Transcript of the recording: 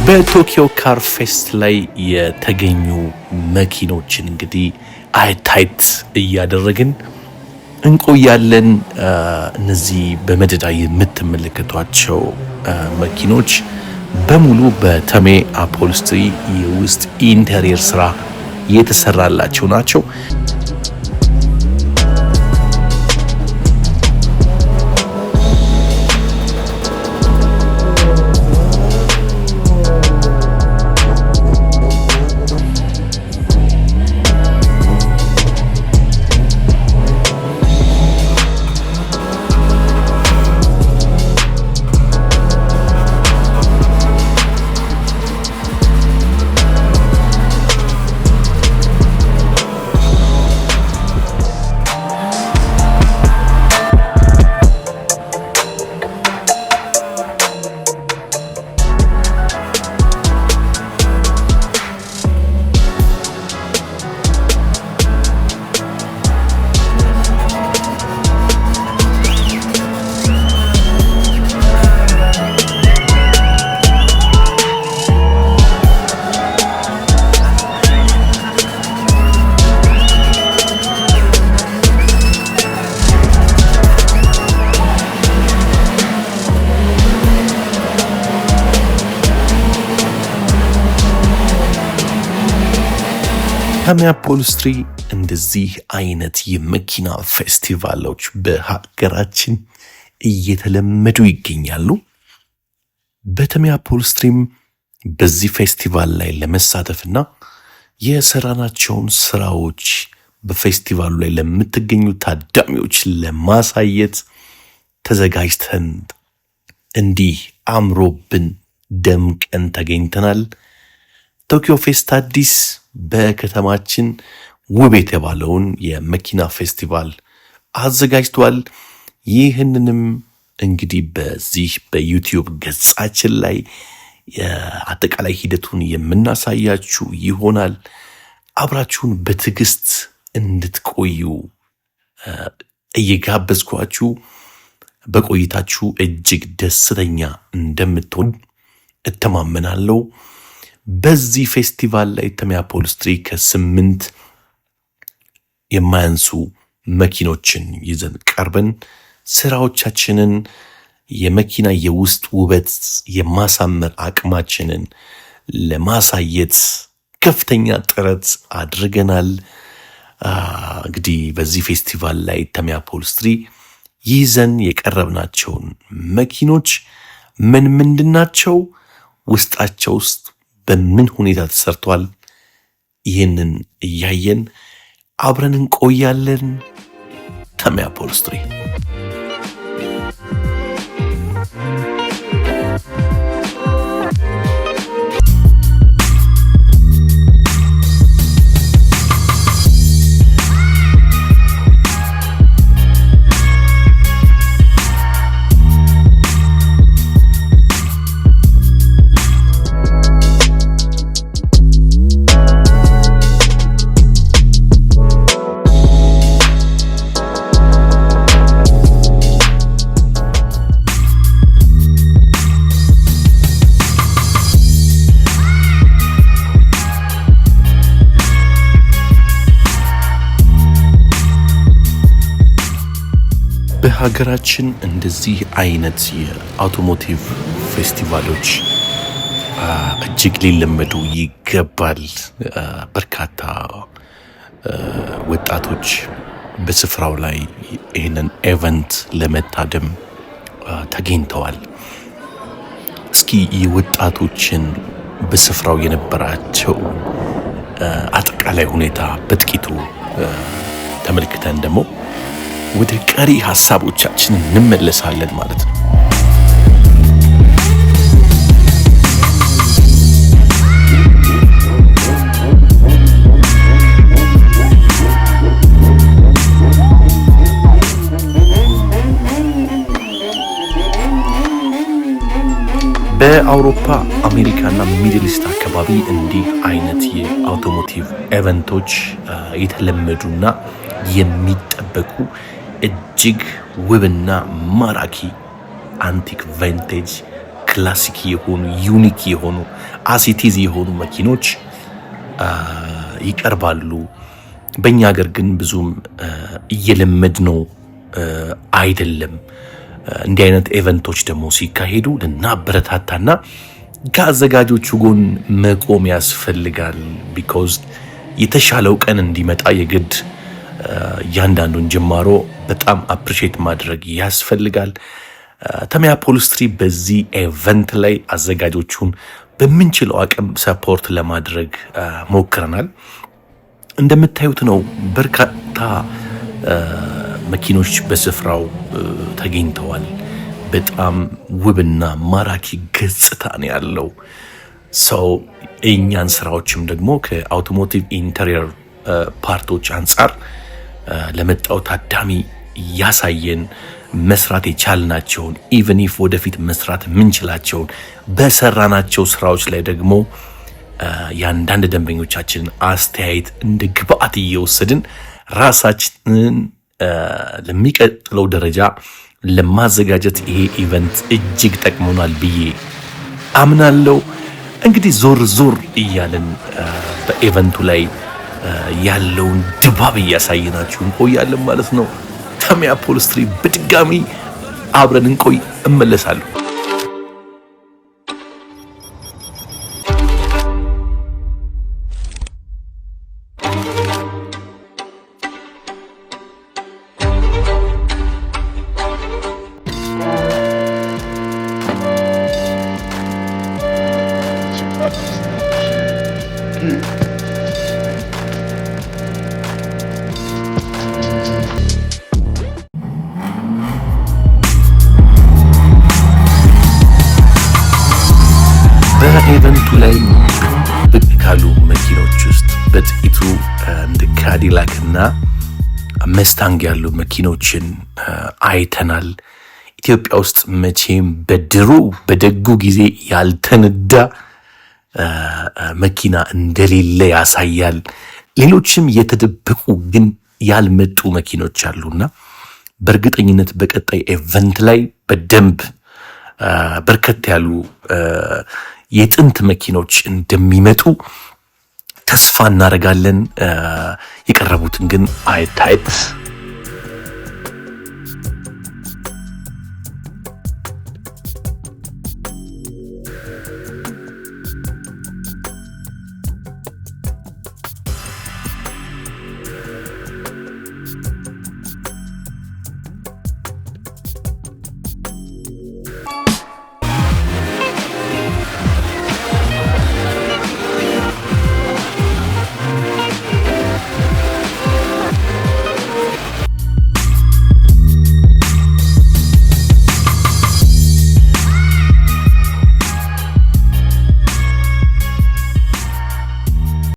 በቶኪዮ Car Fest ላይ የተገኙ መኪኖችን እንግዲህ አይታይት እያደረግን እንቆያለን። እነዚህ በመደዳ የምትመለከቷቸው መኪኖች በሙሉ በተሜ Upholstery የውስጥ interior ስራ የተሰራላቸው ናቸው። ተሜ Upholstery እንደዚህ አይነት የመኪና ፌስቲቫሎች በሀገራችን እየተለመዱ ይገኛሉ። በተሜ Upholstery ም በዚህ ፌስቲቫል ላይ ለመሳተፍና የሰራናቸውን ስራዎች በፌስቲቫሉ ላይ ለምትገኙ ታዳሚዎች ለማሳየት ተዘጋጅተን እንዲህ አምሮብን ደምቀን ተገኝተናል። ቶኪዮ Fest አዲስ በከተማችን ውብ የተባለውን የመኪና ፌስቲቫል አዘጋጅቷል። ይህንንም እንግዲህ በዚህ በ YouTube ገጻችን ላይ የአጠቃላይ ሂደቱን የምናሳያችሁ ይሆናል። አብራችሁን በትዕግስት እንድትቆዩ እየጋበዝኳችሁ በቆይታችሁ እጅግ ደስተኛ እንደምትሆን እተማመናለሁ። በዚህ ፌስቲቫል ላይ ተሜ Upholstery ከ8 የማያንሱ መኪኖችን ይዘን ቀርበን ስራዎቻችንን የመኪና የውስጥ ውበት የማሳመር አቅማችንን ለማሳየት ከፍተኛ ጥረት አድርገናል። እንግዲህ በዚህ ፌስቲቫል ላይ ተሜ Upholstery ይዘን የቀረብናቸውን መኪኖች ምን ምንድን ናቸው? ውስጣቸው ውስጥ በምን ሁኔታ ተሰርቷል? ይህንን እያየን አብረን እንቆያለን። ተሜ Upholstery። በሀገራችን እንደዚህ አይነት የ automotive ፌስቲቫሎች እጅግ ሊለመዱ ይገባል። በርካታ ወጣቶች በስፍራው ላይ ይህንን event ለመታደም ተገኝተዋል። እስኪ የወጣቶችን በስፍራው የነበራቸው አጠቃላይ ሁኔታ በጥቂቱ ተመልክተን ደግሞ ወደ ቀሪ ሀሳቦቻችን እንመለሳለን ማለት ነው። በአውሮፓ፣ አሜሪካና Middle East አካባቢ እንዲህ አይነት የ automotive event ኦች የተለመዱና የሚጠበቁ እጅግ ውብና ማራኪ antique vintage classic Classic የሆኑ፣ unique የሆኑ፣ as it is የሆኑ መኪኖች ይቀርባሉ። በእኛ ሀገር ግን ብዙም እየለመድነው አይደለም። እንዲህ አይነት event ኦች ደግሞ ሲካሄዱ ልናበረታታና ከአዘጋጆቹ ጎን መቆም ያስፈልጋል። Because የተሻለው ቀን እንዲመጣ የግድ እያንዳንዱን ጅማሮ በጣም appreciate ማድረግ ያስፈልጋል። ተሜ Upholstery በዚህ event ላይ አዘጋጆቹን በምንችለው አቅም support ለማድረግ ሞክረናል። እንደምታዩት ነው፣ በርካታ መኪኖች በስፍራው ተገኝተዋል። በጣም ውብና ማራኪ ገጽታ ነው ያለው። So የእኛን ስራዎችም ደግሞ ከ automotive interior part ኦች አንጻር ለመጣው ታዳሚ እያሳየን መስራት የቻልናቸውን፣ even if ወደፊት መስራት የምንችላቸውን፣ በሰራናቸው ስራዎች ላይ ደግሞ የአንዳንድ ደንበኞቻችንን አስተያየት እንደ ግብአት እየወሰድን ራሳችንን ለሚቀጥለው ደረጃ ለማዘጋጀት ይሄ event እጅግ ጠቅሞናል ብዬ አምናለሁ። እንግዲህ ዞር ዞር እያልን በ event ኡ ላይ ያለውን ድባብ እያሳየናችሁ እንቆያለን ማለት ነው። ተሜ Upholstery በድጋሚ አብረን እንቆይ። እመለሳለሁ። በ event ኡ ላይ ብቅ ካሉ መኪኖች ውስጥ በጥቂቱ እንደ Cadillac እና Mustang ያሉ መኪኖችን አይተናል። ኢትዮጵያ ውስጥ መቼም በድሮ በደጉ ጊዜ ያልተነዳ መኪና እንደሌለ ያሳያል። ሌሎችም የተደበቁ ግን ያልመጡ መኪኖች አሉና በእርግጠኝነት በቀጣይ event ላይ በደንብ በርከት ያሉ የጥንት መኪኖች እንደሚመጡ ተስፋ እናደርጋለን። የቀረቡትን ግን አየት አየት